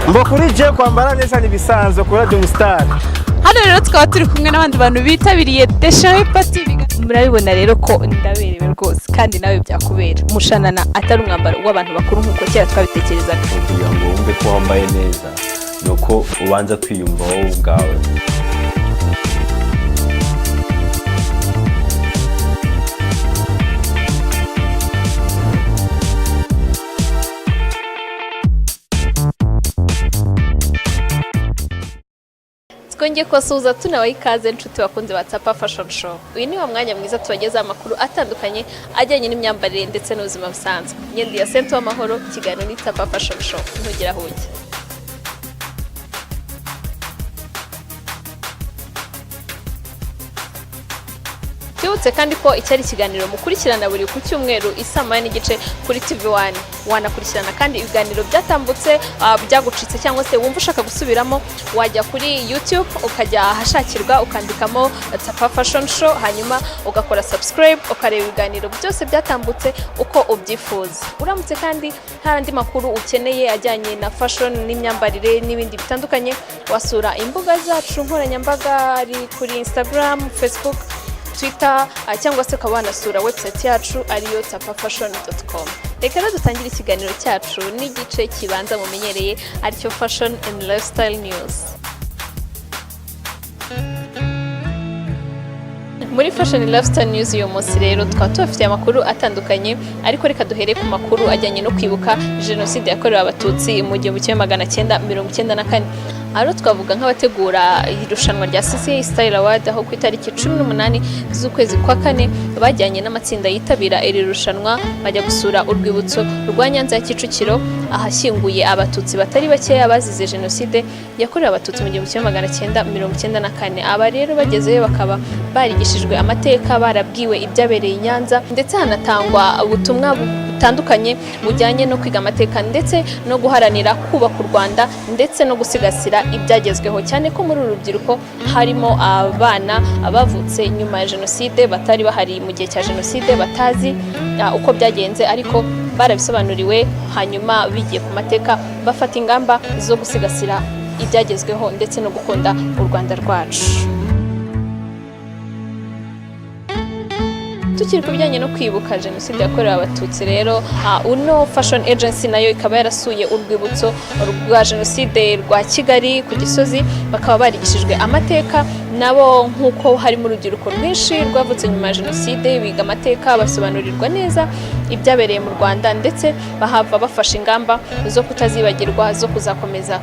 Mbo kuri je kwambara neza ni bisanzwe kuri Radio Star. Hano rero tukaba turi kumwe n'abandi bantu bitabiriye Déchiré Party. Murabibona rero ko ndaberewe rwose, kandi nawe byakubera. Umushanana atari umwambaro w'abantu bakuru nk'uko kera twabitekerezaga. Kugira ngo wumve ko wambaye neza ni uko ubanza kwiyumva wowe ubwawe. Twongeye kubasuhuza, tunabaha ikaze, inshuti bakunze ba Tsapa Fashion Show. Uyu ni wa mwanya mwiza tubagezaho amakuru atandukanye ajyanye n'imyambarire ndetse n'ubuzima busanzwe. Ngendi ya Sento w'Amahoro, ikiganiro ni Tsapa Fashion Show, ntugire aho ujya. Twibutse kandi ko iki ari ikiganiro mukurikirana buri ku cyumweru isaa 1:30 kuri TV One. Wanakurikirana kandi ibiganiro byatambutse, byagucitse cyangwa se wumva ushaka gusubiramo, wajya kuri YouTube, ukajya ahashakirwa, ukandikamo Tsapa Fashion Show, hanyuma ugakora subscribe, ukareba ibiganiro byose byatambutse uko ubyifuza. Uramutse kandi hari andi makuru ukeneye ajyanye na fashion n'imyambarire n'ibindi bitandukanye, wasura imbuga zacu nkoranyambaga, ari kuri Instagram, Facebook, Twitter, cyangwa se ukaba wanasura website yacu ariyo tsapafashion.com. Reka rero dutangire ikiganiro cyacu n'igice kibanza mumenyereye, aricyo Fashion and Lifestyle News. Muri Fashion and Lifestyle News uyu munsi rero tukaba tubafitiye amakuru atandukanye, ariko reka duhere ku makuru ajyanye no kwibuka Jenoside yakorewe Abatutsi mu 1994. Aho twavuga nk'abategura irushanwa rya CCA Style Award, aho ku itariki 18 z'ukwezi kwa kane bajyanye n'amatsinda yitabira iri rushanwa, bajya gusura urwibutso rwa Nyanza ya Kicukiro, ahashyinguye Abatutsi batari bakeya bazize Jenoside yakorewe Abatutsi mu 1994. Aba rero bagezeyo bakaba barigishijwe amateka, barabwiwe ibyabereye i Nyanza, ndetse hanatangwa ubutumwa butandukanye bujyanye no kwiga amateka ndetse no guharanira kubaka u Rwanda ndetse no gusigasira ibyagezweho, cyane ko muri uru rubyiruko harimo abana bavutse nyuma ya Jenoside, batari bahari mu gihe cya Jenoside, batazi uko byagenze, ariko barabisobanuriwe, hanyuma bigiye ku mateka bafata ingamba zo gusigasira ibyagezweho ndetse no gukunda u Rwanda rwacu. Tukiri ku bijyanye no kwibuka Jenoside yakorewe Abatutsi rero, Uno Fashion Agency nayo ikaba yarasuye urwibutso rwa Jenoside rwa Kigali ku Gisozi, bakaba barigishijwe amateka nabo, nk'uko harimo urubyiruko rwinshi rwavutse nyuma ya Jenoside, biga amateka, basobanurirwa neza ibyabereye mu Rwanda, ndetse bahava bafashe ingamba zo kutazibagirwa, zo kuzakomeza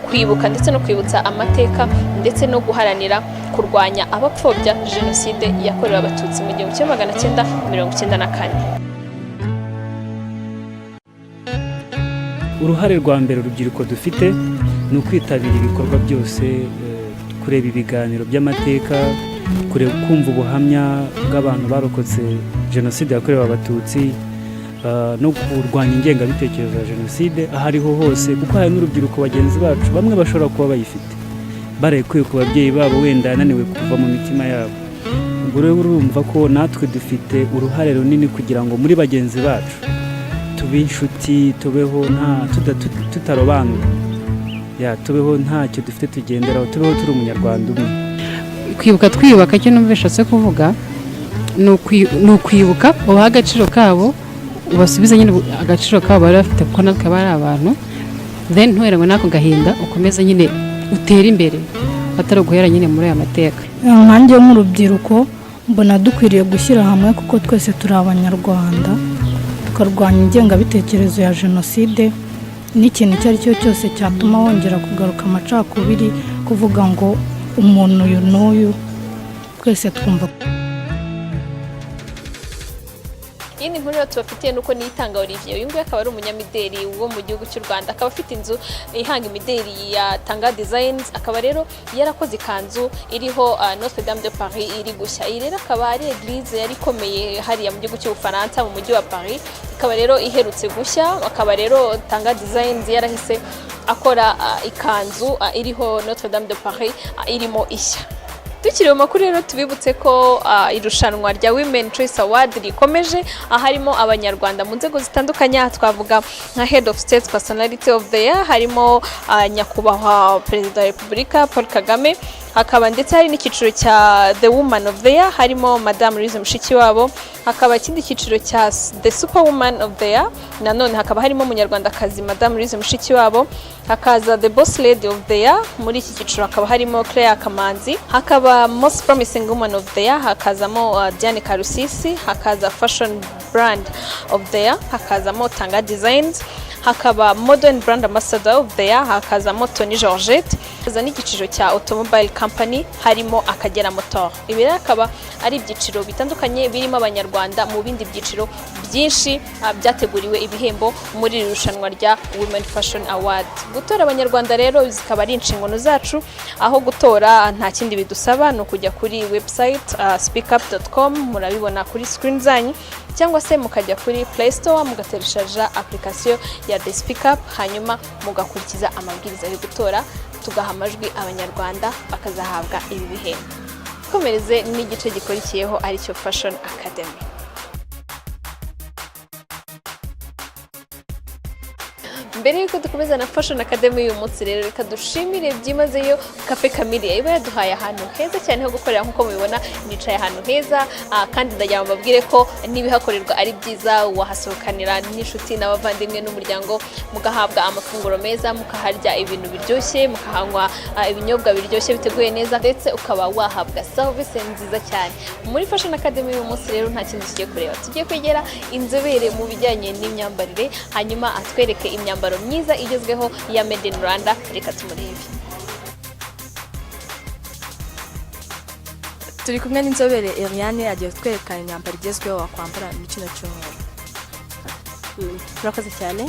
kwibuka ndetse no kwibutsa amateka, ndetse no guharanira kurwanya abapfobya Jenoside yakorewe Abatutsi mu 1994. Uruhare rwa mbere urubyiruko dufite ni ukwitabira ibikorwa byose, kureba ibiganiro by'amateka, kureba, kumva ubuhamya bw'abantu barokotse Jenoside yakorewe Abatutsi, no kurwanya ingengabitekerezo ya Jenoside aho ariho hose, kuko hari n'urubyiruko bagenzi bacu bamwe bashobora kuba bayifite barekuye ku babyeyi babo, wenda yananiwe kuva mu mitima yabo. Ubwo rero urumva ko natwe dufite uruhare runini kugira ngo muri bagenzi bacu tube inshuti, tubeho nta tutarobanura, ya tubeho ntacyo dufite tugenderaho, tubeho turi Umunyarwanda umwe. Kwibuka twiyubaka, icyo numva bishatse kuvuga ni ukwibuka ubaha agaciro kabo, ubasubize nyine agaciro kabo bari bafite, kuko natwe aba ari abantu. Then ntuheranwe n'ako gahinda, ukomeze nyine utere imbere, atari uguhera nyine muri aya mateka. Nkanjye nk'urubyiruko mbona dukwiriye gushyira hamwe, kuko twese turi Abanyarwanda, tukarwanya ingengabitekerezo ya Jenoside n'ikintu icyo ari cyo cyose cyatuma wongera kugaruka amacakubiri, kuvuga ngo umuntu uyu n'uyu, twese twumva. Iyindi nkuru rero tubafitiye nuko Niyitanga Olivier, uyu nguyu akaba ari umunyamideli wo mu gihugu cy'u Rwanda, akaba afite inzu ihanga imideli ya Tanga Designs, akaba rero yarakoze ikanzu iriho Notre Dame de Paris iri gushya. Iyi rero akaba ari église yari ikomeye hariya mu gihugu cy'Ubufaransa, mu mujyi wa Paris, ikaba rero iherutse gushya. Akaba rero Tanga Designs yarahise akora ikanzu iriho Notre Dame de Paris irimo ishya. Tukiri mu makuru rero, tubibutse ko irushanwa rya Women Choice Award rikomeje, aharimo Abanyarwanda mu nzego zitandukanye. Aha twavuga nka Head of State Personality of the Year, harimo Nyakubahwa Perezida wa Repubulika Paul Kagame. Hakaba ndetse hari n'icyiciro cya The Woman of the Year, harimo Madame Louise Mushikiwabo. Hakaba ikindi cyiciro cya The Superwoman of the Year, nanone hakaba harimo Umunyarwandakazi Madame Louise Mushikiwabo. Hakaza The Boss Lady of the Year, muri iki cyiciro hakaba harimo Claire Kamanzi. Hakaba Most Promising Woman of the Year, hakazamo Diane Karusisi. Hakaza Fashion Brand of the Year, hakazamo Tanga Designs. Hakaba Modern Brand Ambassador of the Year, hakazamo Tony Georgette. Hakaza n'icyiciro cya Automobile Company, harimo Akagera Motor. Ibi rero akaba ari ibyiciro bitandukanye birimo Abanyarwanda mu bindi byiciro byinshi byateguriwe ibihembo muri iri rushanwa rya Women Fashion Award. Gutora Abanyarwanda rero zikaba ari inshingano zacu, aho gutora nta kindi bidusaba, ni ukujya kuri website speakup.com, murabibona kuri screen zanyu, cyangwa se mukajya kuri Play Store mugatereshaja application ya The Speak Up, hanyuma mugakurikiza amabwiriza yo gutora, tugaha amajwi Abanyarwanda bakazahabwa ibi bihembo. Komereze n'igice gikurikiyeho, aricyo Fashion Academy. Mbere y'uko dukomeza na Fashion Academy uyu munsi rero, reka dushimire byimazeyo Cafe Camellia iba yaduhaye ahantu heza cyane ho gukorera. Nk'uko mubibona, nicaye ahantu heza, kandi ndagira ngo mbabwire ko n'ibihakorerwa ari byiza. Wahasohokanira n'inshuti n'abavandimwe n'umuryango, mugahabwa amafunguro meza, mukaharya ibintu biryoshye, mukahanywa ibinyobwa biryoshye biteguye neza, ndetse ukaba wahabwa serivisi nziza cyane. Muri Fashion Academy uyu munsi rero nta kintu tugiye kureba, tugiye kwegera inzobere mu bijyanye n'imyambarire, hanyuma atwereke imyambaro myiza igezweho ya Made in Rwanda. Reka tumurebe. Turi kumwe n'inzobere Eliane, agiye kutwereka imyambaro igezweho wakwambara muri kino cyumweru. Murakoze cyane.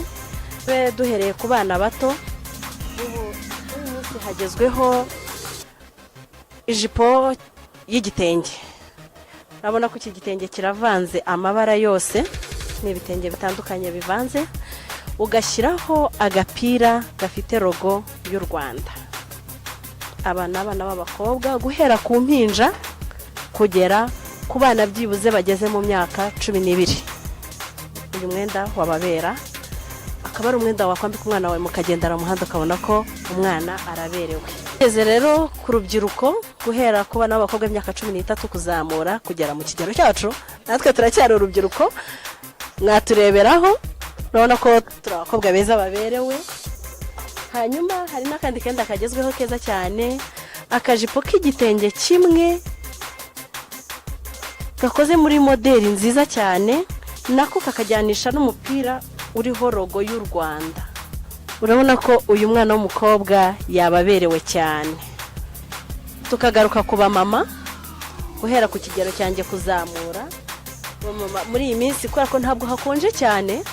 Tube duhereye ku bana bato. Ubu muri iyi minsi hagezweho ijipo y'igitenge. Urabona ko iki gitenge kiravanze amabara yose, ni ibitenge bitandukanye bivanze, ugashyiraho agapira gafite logo y'u Rwanda. Aba ni abana b'abakobwa, guhera ku mpinja kugera ku bana byibuze bageze mu myaka 12. Uyu mwenda wababera, akaba ari umwenda wakwambika umwana wawe mukagendana mu muhanda, ukabona ko umwana araberewe. Tugeze rero ku rubyiruko, guhera ku bana b'abakobwa b'imyaka 13 kuzamura kugera mu kigero cyacu. Natwe turacyari urubyiruko, mwatureberaho, urabona ko turi abakobwa beza baberewe. Hanyuma hari n'akandi kenda kagezweho keza cyane, akajipo k'igitenge kimwe gakoze muri moderi nziza cyane, nako kakajyanisha n'umupira uriho logo y'u Rwanda. Urabona ko uyu mwana w'umukobwa yaba aberewe cyane. Tukagaruka ku bamama, guhera ku kigero cyanjye kuzamura. Abamama muri iyi minsi, kubera ko ntabwo hakonje cyane,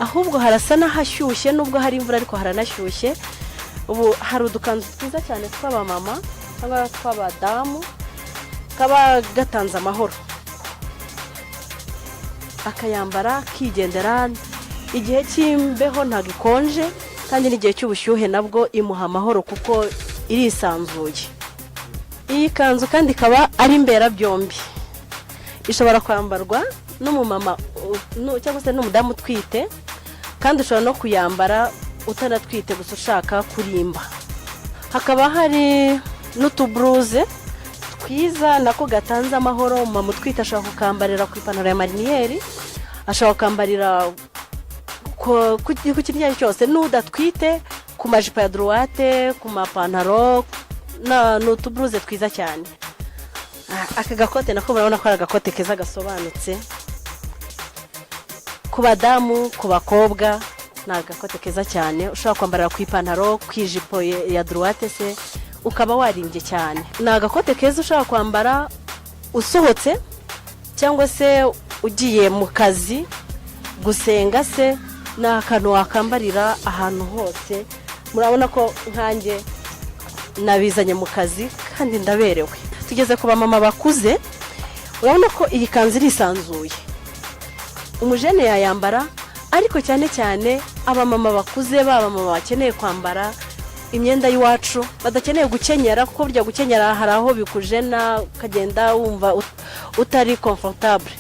ahubwo harasa n'ahashyushye, nubwo hari imvura ariko haranashyushye, ubu hari udukanzu twiza cyane tw'abamama cyangwa tw'abadamu kaba gatanze amahoro, akayambara akigendera. Igihe cy'imbeho ntabwo ikonje, kandi n'igihe cy'ubushyuhe nabwo imuha amahoro kuko irisanzuye. Iyi kanzu kandi ikaba ari mberabyombi, ishobora kwambarwa n'umumama cyangwa se n'umudamu utwite, kandi ushobora no kuyambara utanatwite, gusa ushaka kurimba. Hakaba hari n'utuburuze twiza nako gatanze amahoro. Umumama utwite ashobora kukambarira ku ipantaro ya marinière, ashobora kukambarira ku kintu icyo ari cyo cyose, n'udatwite ku majipo ya droite, ku mapantaro. Ni utuburuze twiza cyane. Aka gakote nako murabona ko ari agakote keza gasobanutse ku badamu, ku bakobwa. Ni agakote keza cyane ushobora kwambarira ku ipantaro, ku ijipo ya droite se, ukaba warimbye cyane. Ni agakote keza ushobora kwambara usohotse cyangwa se ugiye mu kazi, gusenga se, ni akantu wakambarira ahantu hose. Murabona ko nkanjye nabizanye mu kazi kandi ndaberewe. Tugeze ku bamama bakuze, urabona ko iyi kanzu irisanzuye, umujene yayambara, ariko cyane cyane abamama bakuze, ba bamama bakeneye kwambara. Imyenda y'iwacu badakeneye gukenyera, kuko burya gukenyera hari aho bikujena ukagenda wumva utari comfortable.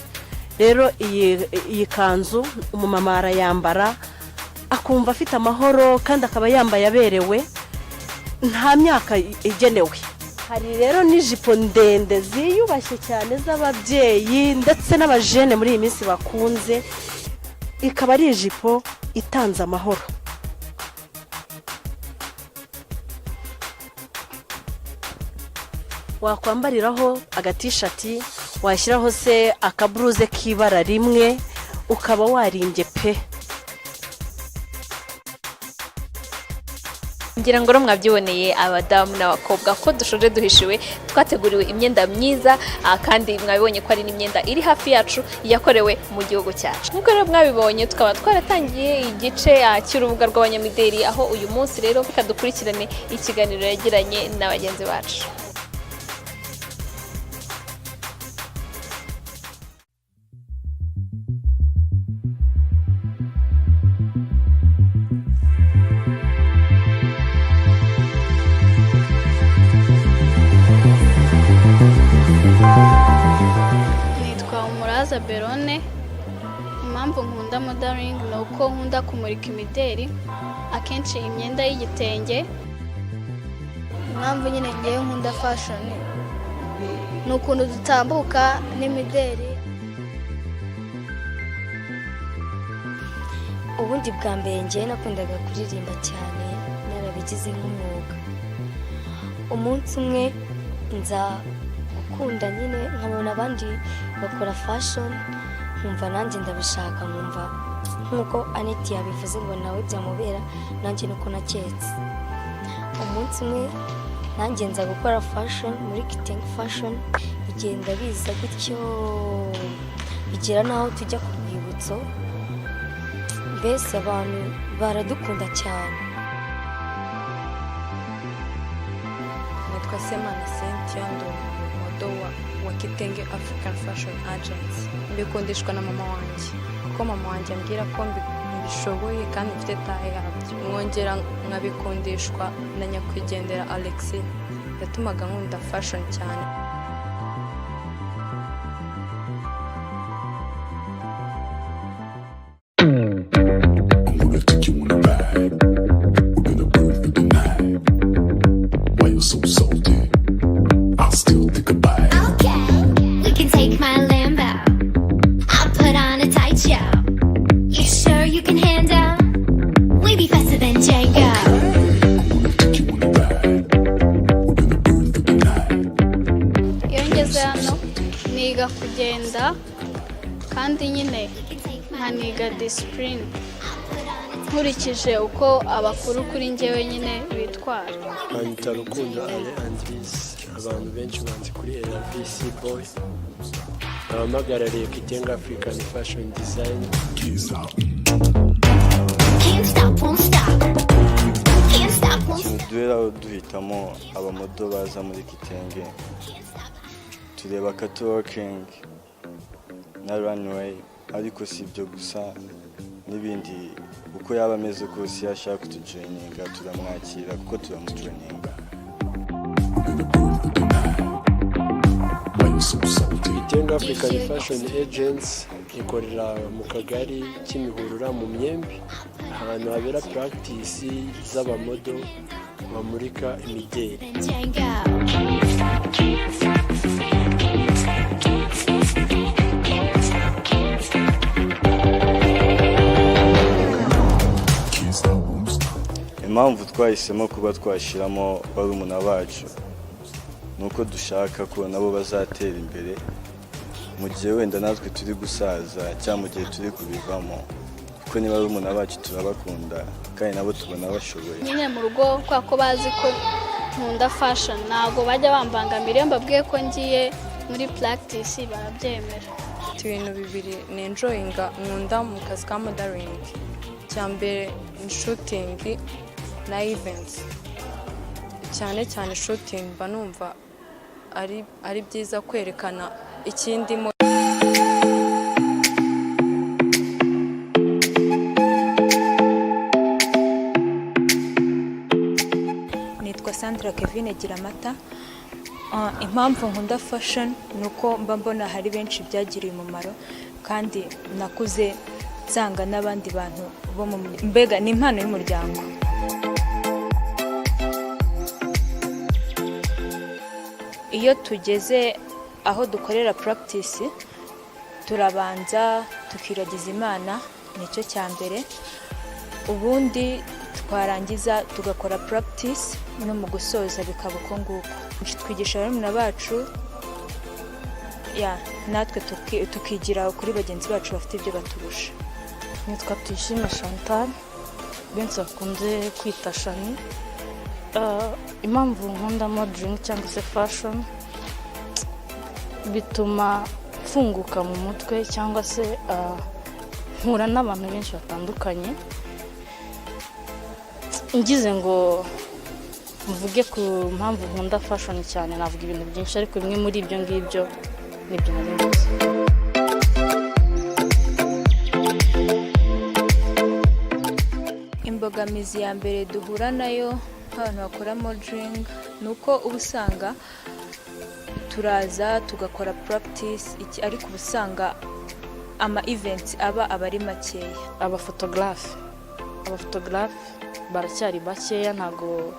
Rero iyi kanzu umumama arayambara akumva afite amahoro, kandi akaba yambaye aberewe, nta myaka igenewe. Hari rero n'ijipo ndende ziyubashye cyane z'ababyeyi ndetse n'abajene muri iyi minsi bakunze, ikaba ari ijipo itanze amahoro. Wakwambariraho agatishati, washyiraho se akaburuze k'ibara rimwe, ukaba warimbye pe. Ngira ngo rero mwabyiboneye, abadamu n'abakobwa, ko dushoje duhishiwe. Twateguriwe imyenda myiza, kandi mwabibonye ko ari n'imyenda iri hafi yacu yakorewe mu gihugu cyacu. Nk'uko rero mwabibonye, tukaba twaratangiye igice cy'urubuga rw'abanyamideli, aho uyu munsi rero reka dukurikirane ikiganiro yagiranye na bagenzi bacu. Nitwa Umuraza Berone. Impamvu nkunda modeling ni uko nkunda kumurika imideri, akenshi imyenda y'igitenge. Impamvu nyine ngewe nkunda fashion ni ukuntu dutambuka n'imideri. Ubundi bwa mbere ngewe nakundaga kuririmba cyane, narabigize nk'umwuga. Umunsi umwe nza gukunda nyine, nkabona abandi bakora fashion, nkumva nanjye ndabishaka, nkumva nk'uko Aneti yabivuze ngo nawe byamubera, nanjye nuko naketse. Umunsi umwe nanjye nza gukora fashion muri Kitenge Fashion, bigenda biza gutyo, bigera n'aho tujya ku rwibutso, mbese abantu baradukunda cyane. Nitwa Semana Cynthia, ndi umumodel wa Kitenge African Fashion Agency. Mbikundishwa na mama wanjye, kuko mama wanjye ambwira ko mbishoboye kandi mfite taille yabyo. Mwongera nkabikundishwa na nyakwigendera Alexis, yatumaga nkunda fashion cyane. I'm gonna take you on a ride. We're gonna burn through the night. Why you so salty? I'll still take a bite. Okay, we can take my Lambo. I'll put on a tight show. You sure you can handle? We be faster than Django. I'm gonna take you on a ride. We're gonna burn through the night. Iyo ngeze hano niga kugenda, kandi nyine nkaniga discipline nkurikije uko abakuru kuri njyewe nyine bitwara. Banyita Rukundo Ale Andris, abantu benshi banzi kuri LVC Boy, abampagarariye Kitenge African Fashion Design. Can't stop, won't stop. Can't stop, won't Ikintu duheraho duhitamo abamodel baza muri Kitenge, tureba catwalking na runway, ariko si ibyo gusa, n'ibindi. Uko yaba ameze kose, iyo ashaka kutujoininga turamwakira, kuko turamujoininga. We're gonna burn through the night. Why you so salty? Kitenge African Fashion Agency ikorera mu kagari Kimihurura mu Myembe, ahantu habera practice z'abamodel bamurika imideli. Than Django. Can't stop, can't stop, can't stop, can't stop, can't stop. Can't stop, won't stop. Impamvu twahisemo kuba twashyiramo barumuna bacu ni uko dushaka ko nabo bazatera imbere mu gihe wenda natwe turi gusaza cyangwa mu gihe turi kubivamo, kuko ni barumuna bacu, turabakunda kandi nabo tubona bashoboye. Nyine mu rugo, kubera ko bazi ko nkunda fashion, ntabwo bajya bambangamira. Iyo mbabwiye ko ngiye muri practice barabyemera. Mfite ibintu bibiri ni enjoyinga nkunda mu kazi ka modeling. Icya mbere ni shooting na events. Cyane cyane shooting, mba numva ari byiza kwerekana ikindimo. Sandra Kevin Giramata. Impamvu nkunda fashion ni uko mba mbona hari benshi byagiriye umumaro, kandi nakuze nsanga n'abandi bantu bo mu mbega ni impano y'umuryango. Iyo tugeze aho dukorera practice, turabanza tukiragiza Imana, nicyo cya mbere. Ubundi twarangiza tugakora practice, no mu gusoza bikaba uko nguko. Twigisha barumuna bacu ya natwe tukigira kuri bagenzi bacu bafite ibyo baturusha. Nitwa Tuyishime Chantal, benshi bakunze kwita Shani. Impamvu nkunda modeling cyangwa se fashion, bituma mfunguka mu mutwe cyangwa se mpura n'abantu benshi batandukanye. Ngize ngo mvuge ku mpamvu nkunda fashion cyane, navuga ibintu byinshi, ariko bimwe muri ibyo ngibyo nibyo nari mvuze. Imbogamizi ya mbere duhura nayo nk'abantu bakora modeling ni uko uba usanga turaza tugakora practice iki, ariko uba usanga ama events aba ari makeya. Abafotogarafe baracyari bakeya, ntago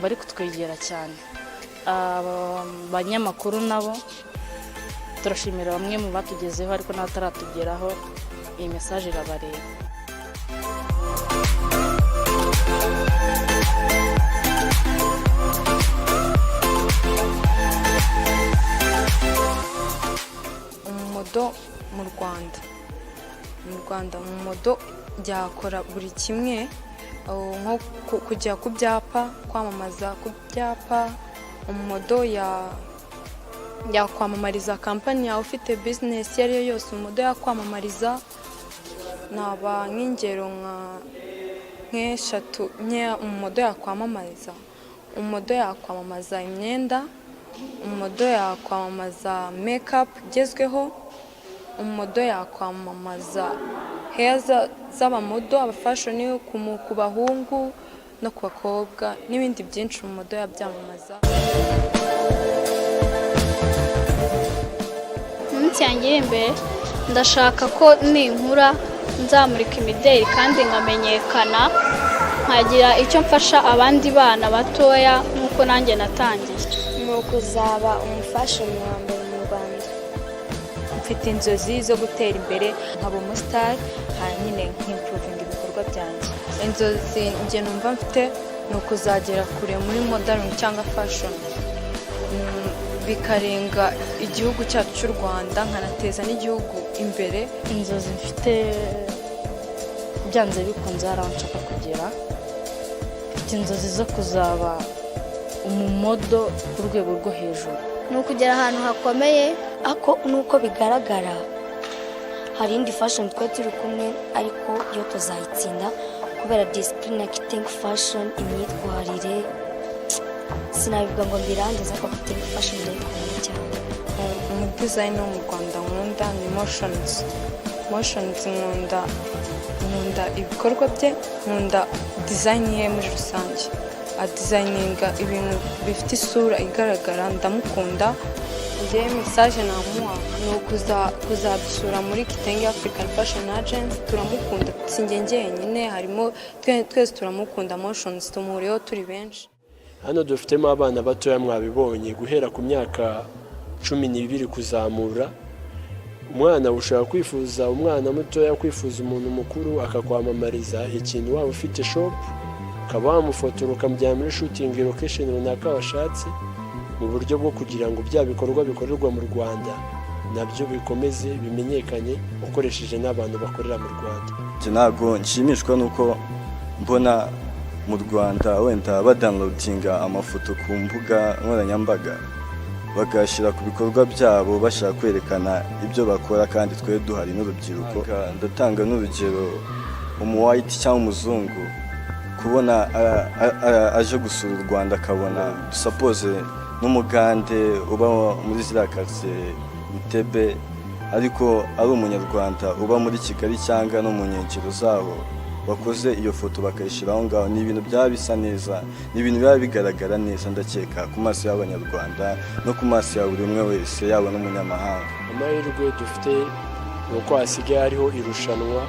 bari kutwegera cyane. Abanyamakuru nabo turashimira bamwe mu batugezeho, ariko n'abataratugeraho iyi message irabareba. Umumodo mu Rwanda, umumodo yakora buri kimwe, nko kujya ku byapa, kwamamaza ku byapa. Umumodo yakwamamariza kampani yawe, ufite bizinesi iyo ari yo yose umumodo yakwamamariza. Naba nk'ingero nk'eshatu nkeya umumodo yakwamamariza. Umumodo yakwamamaza imyenda, umumodo yakwamamaza mekapu igezweho, umumodo yakwamamaza heya z'abamodo, abafashoni ku bahungu no ku bakobwa n'ibindi byinshi umumodo yabyamamaza. Mu minsi yanjye iri imbere ndashaka ko ninkura nzamurika imideli kandi nkamenyekana, nkagira icyo mfasha abandi bana batoya nk'uko nanjye natangiye. Ni ukuzaba umufashoni wa mbere mu Rwanda. Mfite inzozi zo gutera imbere nkaba umusitari, nyine nkimpuruvinga ibikorwa byanjye. Inzozi njye numva mfite ni ukuzagera kure muri modeling cyangwa fashion, bikarenga igihugu cyacu cy'u Rwanda, nkanateza n'igihugu imbere. Inzozi mfite byanze bikunze hari aho nshaka kugera. Mfite inzozi zo kuzaba umumodo ku rwego rwo hejuru. Ni ukugera ahantu hakomeye. Ako nuko bigaragara hari indi fashion twari turi kumwe, ariko yo tuzayitsinda kubera discipline ya Kitenge Fashion, imyitwarire sinabivuga ngo mbirangize, ariko Kitenge Fashion ndayikunda cyane. Umudizayini wo mu Rwanda nkunda ni Moshions. Moshions nkunda ibikorwa bye, nkunda design ye muri rusange. Adizayininga ibintu bifite isura igaragara, ndamukunda. Njyewe message namuha ni kuzadusura muri Kitenge African Fashion Agency. Turamukunda, si njye njyenyine, harimo twese turamukunda. Moshions tumuhuriyeho turi benshi. Hano dufitemo abana batoya mwabibonye, guhera ku myaka 12 kuzamura. Umwana ushobora kwifuza, umwana mutoya kwifuza umuntu mukuru akakwamamariza ikintu, waba ufite shop ukaba wamufotora ukamujyana muri shooting location runaka washatse, mu buryo bwo kugira ngo bya bikorwa bikorerwa mu Rwanda nabyo bikomeze bimenyekane, ukoresheje n'abantu bakorera mu Rwanda. Ntabwo nshimishwa nuko mbona mu Rwanda wenda badownloadinga amafoto ku mbuga nkoranyambaga bagashyira ku bikorwa byabo, bashaka kwerekana ibyo bakora, kandi twe duhari n'urubyiruko. Ndatanga n'urugero, umuwhite cyangwa umuzungu kubona aje gusura u Rwanda, akabona suppose n'umugande uba muri ziriya karitsiye Entebbe, ariko ari umunyarwanda uba muri Kigali cyangwa no mu nkengero zaho. Wakoze iyo foto bakayishyira aho ngaho, ni ibintu byaba bisa neza, ni ibintu biba bigaragara neza, ndakeka ku maso y'Abanyarwanda no ku maso ya buri umwe wese, yaba n'umunyamahanga. Amahirwe dufite ni uko hasigaye hariho irushanwa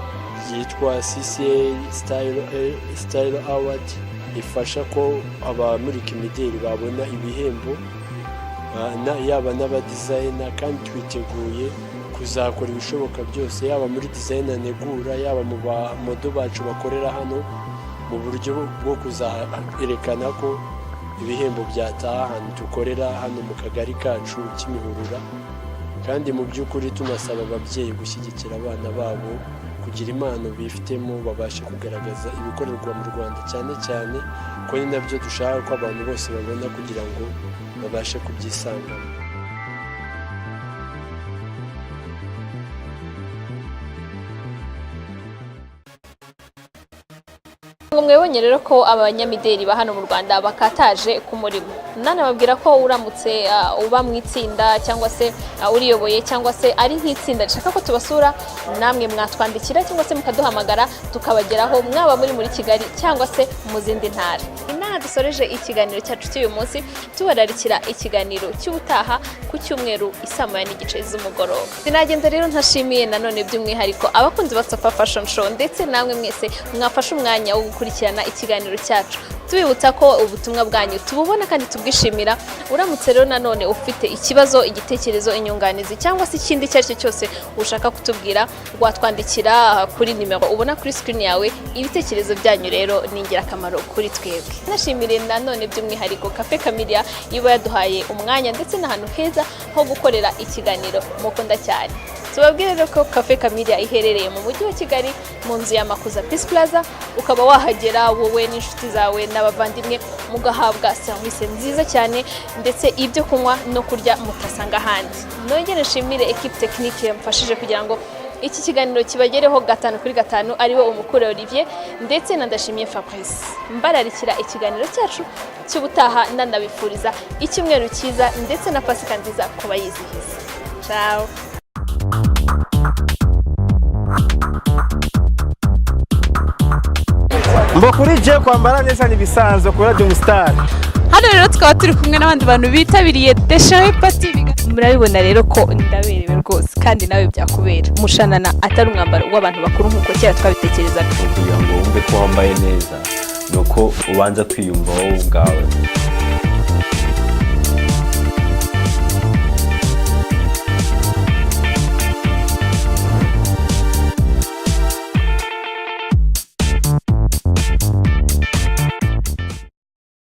ryitwa CCA Style Award, rifasha ko abamurika imideli babona ibihembo, yaba n'aba designer. Kandi twiteguye kuzakora ibishoboka byose, yaba muri design ntegura, yaba mu ba model bacu bakorera hano, mu buryo bwo kuzaherekana ko ibihembo byataha ahantu dukorera hano mu kagari kacu Kimihurura. Kandi mu by'ukuri tunasaba ababyeyi gushyigikira abana babo kugira impano bifitemo, babashe kugaragaza ibikorerwa mu Rwanda cyane cyane, ko ni nabyo dushaka ko abantu bose babona kugira ngo babashe kubyisangamo. Ngo mwebonye rero ko abanyamideli ba hano mu Rwanda bakataje ku murimo. Nanababwira ko uramutse uba mu itsinda cyangwa se uriyoboye cyangwa se ari nk'itsinda rishaka ko tubasura, namwe mwatwandikira cyangwa se mukaduhamagara tukabageraho, mwaba muri Kigali cyangwa se mu zindi ntara. Inaha dusoreje ikiganiro cyacu cy'uyu munsi, tubararikira ikiganiro cy'ubutaha ku cyumweru isaa 1:30 z'umugoroba. Sinagenda rero ntashimiye nanone by'umwihariko abakunzi ba Tsapa Fashion Show, ndetse namwe mwese mwafashe umwanya wo gukurikirana ikiganiro cyacu. Tubibutsa ko ubutumwa bwanyu tububona kandi tubwishimira. Uramutse rero nanone ufite ikibazo, igitekerezo, inyunganizi cyangwa se ikindi icyo ari cyo cyose ushaka kutubwira, watwandikira kuri nimero ubona kuri screen yawe. Ibitekerezo byanyu rero ni ingirakamaro kuri twebwe. Nashimire nanone by'umwihariko Cafe Camellia iba yaduhaye umwanya ndetse n'ahantu heza ho gukorera ikiganiro mukunda cyane. Tubabwire rero ko Cafe Camellia iherereye mu mujyi wa Kigali mu nzu ya Makuza Peace Plaza, ukaba wahagera wowe n'inshuti zawe n'abavandimwe mugahabwa serivisi nziza cyane, ndetse ibyo kunywa no kurya mutasanga ahandi. Nongere nshimire equipe technique yamfashije kugira ngo iki kiganiro kibagereho 5 kuri 5, ariwe Umukuru Olivier ndetse na Ndashimiye Fabrice. Mbararikira ikiganiro cyacu cy'ubutaha, nanabifuriza icyumweru cyiza ndetse na Pasika nziza ku bayizihiza. Ciao. Mbo kuri je kwambara neza ni ibisanzwe kuri Radio Star. Hano rero tukaba turi kumwe n'abandi bantu bitabiriye Deshawe Party. Murabibona rero ko ndaberewe rwose, kandi nawe byakubera. Umushanana atari umwambaro w'abantu bakuru nk'uko kera twabitekerezaga. Kugira ngo wumve ko wambaye neza ni uko ubanza kwiyumva wowe ubwawe.